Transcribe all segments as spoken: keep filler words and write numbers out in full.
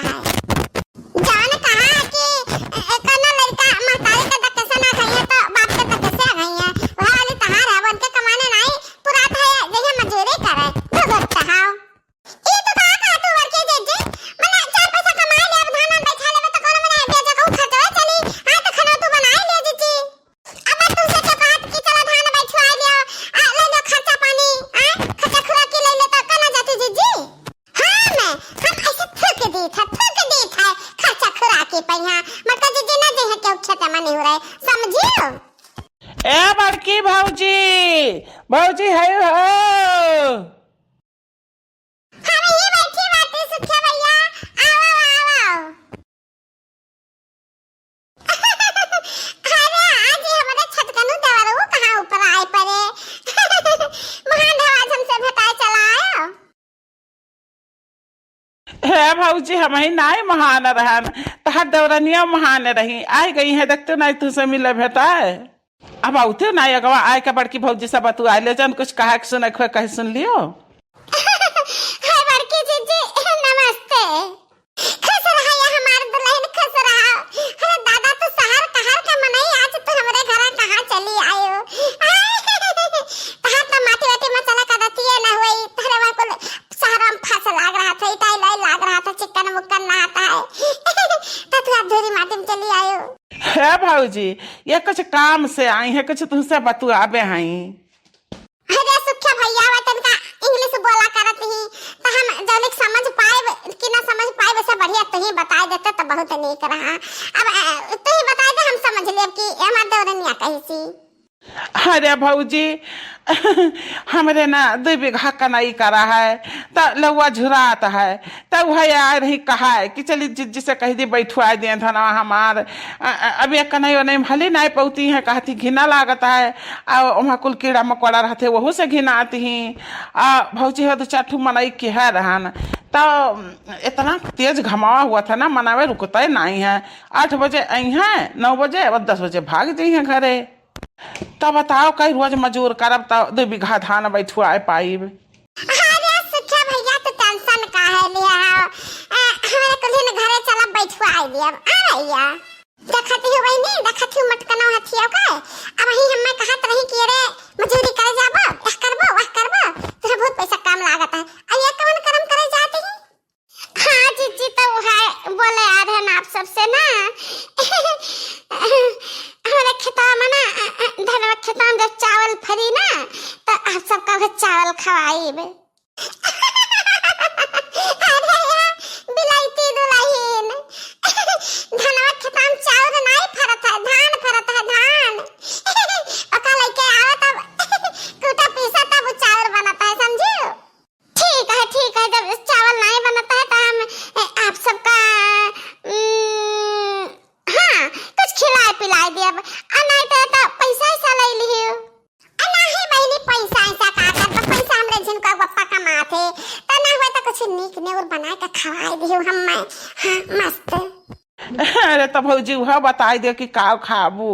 जवन कहा कि ए, कोनो लड़का महतारी के दकेसे ना खइहे तो बाप के दकेसे खइहे। वह वाली तहार है, उनके कमाने नाई पुरात है, जइहे मजूरी करे, भुगत चाहो। ई तो का कहा तू बड़की जिज्जी, मने चार पैसा कमाए ले, अब धान में बैठा लेबे तो कोनो मने बेजा कहूँ खर्चवा चली। हाँ तो खाना तू बनाए ले जिज्जी। अब तुमसे के बात की चला धान बैठवाए ले, आ, ले लो खर्चा पानी, आ, खर्चा खुराकी ले ले तो कना जाती जिज्जी। हाँ मैं, हम ऐसे थूक दी था, थूक दी था, खर्चा खुराकी पे यहाँ, मतलब जिज्जी ना जे है केहू खेते में नहीं हो रहे, समझियो? ए बड़की भौजी, भौजी है हो? हम ही बैठी बाटी सुखिया भैया, आओ, आओ। अरे आज ये हमारे छटकनू देवरू कहाँ ऊपर आए पड़े। महान हो आज हमसे भेटाए चला आयो। हे भौजी, हमही नाई महान रहन, तहार देवरनिया महान रही, आइ गई है, देखते नाई तुझसे मिले भेटाए। अब आउते ना अगवा आए के बड़की भौजी से बतुआ ले जन, कुछ कहे के सुने के होए कहे सुन लियो। हाय बड़की जीजी, नमस्ते। खुश रहा या हमार दुल्हन, खुश रहा। अरे दादा, तू शहर कहर के मनई, आज तू हमरे घर कहाँ चली आयो? तहार तो माटी वाटी में चला का दतिये ना हुई, तहरे वहाँ कुल शहर में फंस लाग रहा था, इटाई लाई लाग रहा था, चिकन मुक्कन नहाता है। तो तू अब धूरी माटी में चली आयो। हे भौजी, ये कुछ काम से आई है, कुछ तुमसे बतुआबे हई। अरे सुखिया भैया, वो तनका इंग्लिश बोला करत ही, तो हम जौनिक समझ पाए कि ना समझ पाए, वैसे बढ़िया तू ही बताए देते तो बहुत नीक रहा। अब, अ, तू ही बताए दे, हम समझ लेब कि ये हमार देवरनिया कही सी। अरे भौजी, हमरे ना दू बीघा कनई करा है, त लउआ झुरात है, त उहे आए रही कहाए कि चली जिज्जी से कहि दी बैठवाए दिए धनवा हमार। अ, अ, अब ये कनई ओनई में हली नाई पौती हैं, कहती घिना लागत है, आ ओमा कुल कीड़ा मकोड़ा रहते, वहू से घिनात ही। आ भौजी हो दो चार ठू मनई के है रहन, त इतना तेज घमावा हुआ था ना, मनावे रुकते नाई है। आठ बजे आई हैं, नौ बजे, अब दस बजे भाग जाई हैं घरे। तब बताओ, कई रोज मजूर करब, तब दू बीघा धान बैठुआए पाइब। अरे सुखिया भैया, तू tension काहे लिया हो? अ, हमरे कुल्हिन घरे चलब, बैठुआए दियब। आ भैया, देखत ही हो बहिनी, देखत ही हो मटकनो हथिया का। अब ही हम्मे कहत रही कि अरे मजूरी करे जाबो, यह करबो, वह करबो, तुहे बहुत पैसा कम लागत है। अब ये कवन करम करे जात ही? हाँ जिज्जी, तो है बोले आ रहे हैं आप सबसे ना। हमारे खेतवा में ना, धनवा खेतवा में जब चावल फरी ना, तो आप सबका भी चावल खवाइब। अरे यार, बिलायती दुल्हन, धनवा खेतवा में चावल नाई फरत है, धान फरत है, धान। ओका लेके आवे तब कूटा पीसा तब उ चावल बनत है, समझियो? ठीक है, ठीक है, जब चावल नाई बनत है तो हम, ए, आप सबका, उम, हाँ, कुछ खिलाए पिलाए दियब। आ नाई तो, तो पैसा ऐसा ले लियो। आ नाही बहिनी, पैसा ऐसा का करब, पैसा हमरे झिनका पप्पा कमात है, तो ना हुआ तो कुछ नीक ने और बनाए के खवाए दियो हम्मे। हाँ, मस्त। अरे तो भौजी वह बताई दे कि का खाबू।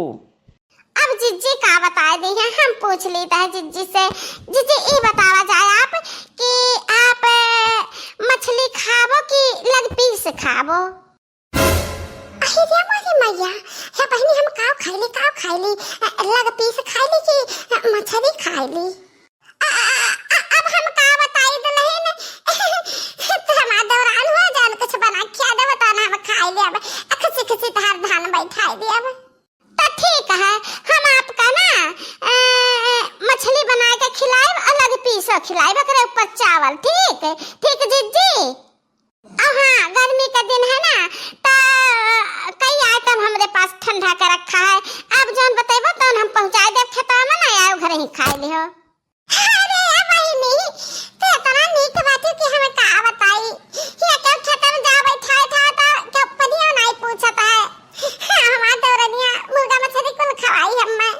अब जिज्जी का बताए दी है, हम पूछ ली है जिज्जी से। जिज्जी, ई बतावा जाए आप कि आप, अ, मछली खाबो कि leg piece खाबो? अरे रे मोरी मैया, हे बहिनी, हम काव खाइली, काव खाइली? अ, leg piece खाइली कि, अ, मछली खाइली? अ, अ, अ, अब हम का बताई दुल्हन, तो हमार दौरान हो जान, कुछ बना के खिया देबो, तो ना हम खाई लेब। अ, खुशी खुशी तहार धान बैठाई देब। तो ठीक है, हम आपका ना, अ, मछली बना के खिलाइब, अलग पीसो खिलाइब, एकरे ऊपर चावल, ठीक? ठीक जिज्जी? अब हाँ, गर्मी का दिन है ना, तो कई item हमरे पास ठंडा के रखा है। अब जौन बतैबो तौन हम पहुँचाई देब खेतवा में ना, आओ घर ही खाई लिहो। अरे ए बहिनी, तू इतना नीक बाटी कि हमें का बताई। ये क्यों खेतवा में जा बैठा था तो क्यों पनिया नहीं पूछत है। हाँ, हमार दौरनिया मुर्गा मछली कुल खवाई हमें।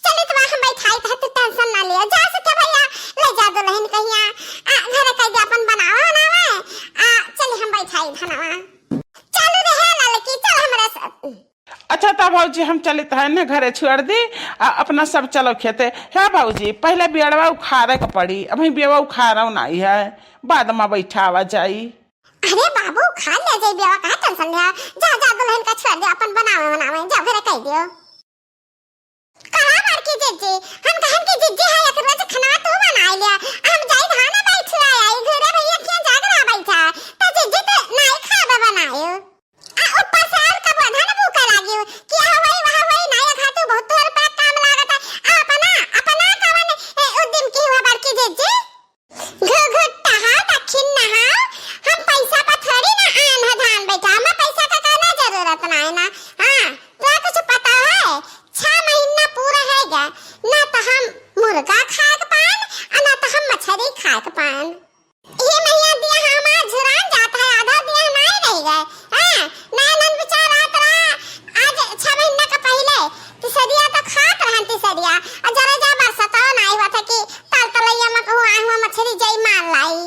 चलित बा, हम बैठाई थे, तू tension ना लिया। जा सके भैया, ले जा दुल्हन कहिया। आ, घरे कह दे अपन बनावा बनावा। आ, चल हम बैठाई धनवा। चलू रे हे ललकी, चल हमरे साथ। अच्छा तब भौजी हम चलित है ने घरे छोड़ दी, आ, अपना सब चलो खेते। हे भौजी, पहले बेड़वा उखाड़े के पड़ी, अभी बेड़वा उखाड़ो नहीं है, बाद में बैठावा जाई। अरे बाबू, खा ले जाई बेवा, काहे tension ले? जा, जा, दुल्हन का छोड़ दे, अपन बनावे, बनावे, जा, घरे कह दियो। कहा बड़की जिज्जी, हम कहन की जिज्जी है, एक रोज खाना तू बनाई लिया, हम जाई धान बैठ आई, घरे भैया क्यों जाग रहा बैठा, तो जिज्जी तो नाई खाबे बनायो। आ ऊपर से और कब धान भूखे लागी हो, कि यहाँ वही, वहाँ वही, नाई खातू बहुत तोहर पे काम लागत है, आ अपना, अपना कवन, ए, उद्यम की हुआ बड़की जिज्जी? घुघुट्टा हा, दक्षिण नहा, हम पैसा पर थोड़ी ना आन है धान बैठा, हमें पैसा का कहना जरूरत ना है ना। हाँ, तो कुछ पता है, छह महीना पूरा है गया, ना तो हम मुर्गा खाए के पान, और ना तो हम मछली खाए के पान। ये महीना दिया हमार झुरान जात है, आधा दिया नहीं रह गए। हाँ, नया नन विचार रात रहा, आज छह महीना का पहले तीसरिया तो खात रहन तीसरिया, और जरा जा बरसता नहीं हुआ था कि तल तलैया में कहूँ आए हुआ मछली जई मार लाई।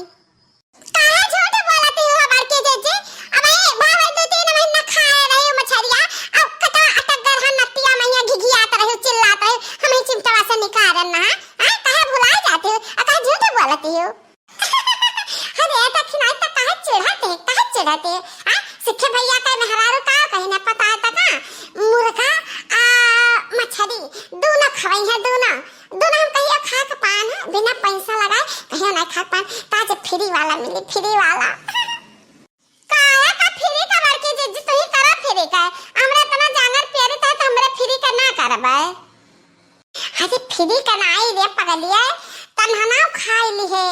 काहे झूठ बोलती हो बड़की जिज्जी? अब ये भावे दो तीन महीना खाए रहे हो मछरिया, अब कटा अटक गए हम नतिया मैया घिघियात रहे हो, चिल्लात रहे हो, हम ही चिमटवा से निकाल रहे ना, हाँ? काहे भुला जाती हो? आ काहे झूठ बोलती हो? अरे दक्षिणाई तो काहे चिढ़ाते, काहे चिढ़ाते? हाँ? सिखे भैया का मेहरारू का कहीं ना पता है तो का? मुर्गा, आ, मछली, दोनों खवाई है, दोनों। दोनों हम कहियो खाए के पान है, बिना पैसा लगाए कहियो नहीं खाए के पान, ताजे फ्री वाला मिली, फ्री वाला। काहे का फ्री का बड़की जिज्जी, तू ही करा फ्री का। हमरा इतना जांगर प्यारी था तो हमरे फ्री का ना करबे। अरे फ्री का ना आई रे पगलिया, तनहना खाई ली है।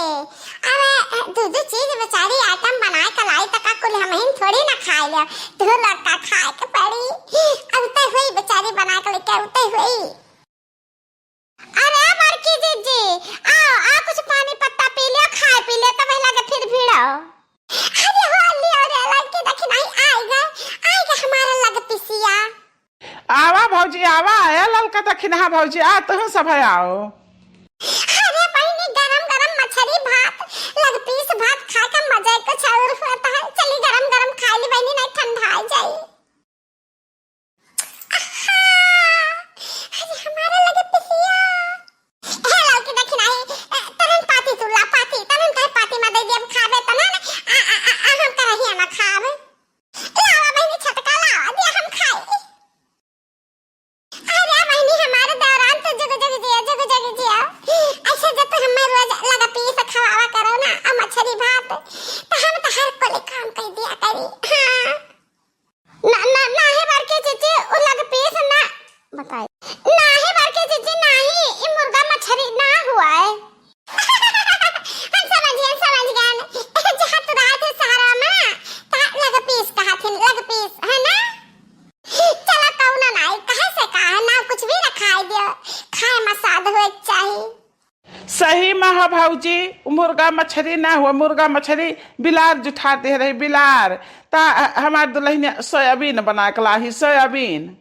अरे दू दू चीज बेचारी आइटम बनाए के लाई तक कुल हम ही थोड़ी ना खाए ले, तू लोग का खाए के पड़ी। अब तो हुई बेचारी बनाए के लेके, अब तो हुई। अरे बड़की जिज्जी, आओ, आओ, कुछ पानी पत्ता पी लियो, खाए पी लियो, तब लगे फिर भिड़ो। अरे हो लियो रे, लड़की दक्षिणाई आएगा, आएगा हमारा लग पिसिया। आवा भौजी, आवा, ए ललका दक्षिणहा भौजी, आ तुहू सब है आओ। अरे बहिनी, गरम गरम मछली भात, लग पीस भात खाए का मजा कुछ और होता है। चली गरम गरम खाए ली बहिनी, नहीं ठंडा आ जाई। आहा! अरे हमारे लगे पिसिया। हे लौकी दक्षिणाई, ए, तनन पाती तू ला पाती, तनन कहे पाती में दे दिया, हम खाबे तनन, आ, आ, आ, आ, हम करहिया में खाबे। लावा बहिनी छटका लावा, दिया हम खाई। अरे बहिनी हमारे दौरान तो जुग जुग जिया, जुग जुग जिया। ऐसे जब तो हमें रोज लगा पीस खवावा करो ना, आ मछली भात, तो हम तो हर कोई काम कर दिया करी। हाँ। ना, ना, ना है बड़की जिज्जी, उ लग पीस ना बताई। ना है बड़की जिज्जी, ना ही, ई मुर्गा मछली ना हुआ है। हम समझ गए, समझ गए। जहाँ तू रहा थे सहारा में, तहाँ लग पीस कहा थे, लग पीस, है ना? चला कौनो ना, कहे से का है, ना कुछ भी रखाई दियो, खाए में स्वाद होए के चाही। सही में ह भौजी, मुर्गा मछरी ना हुआ, मुर्गा मछरी बिलार जुठा दे रही, बिलार। ता हमार दुल्हनिया सोयाबीन बना के लाही, सोयाबीन।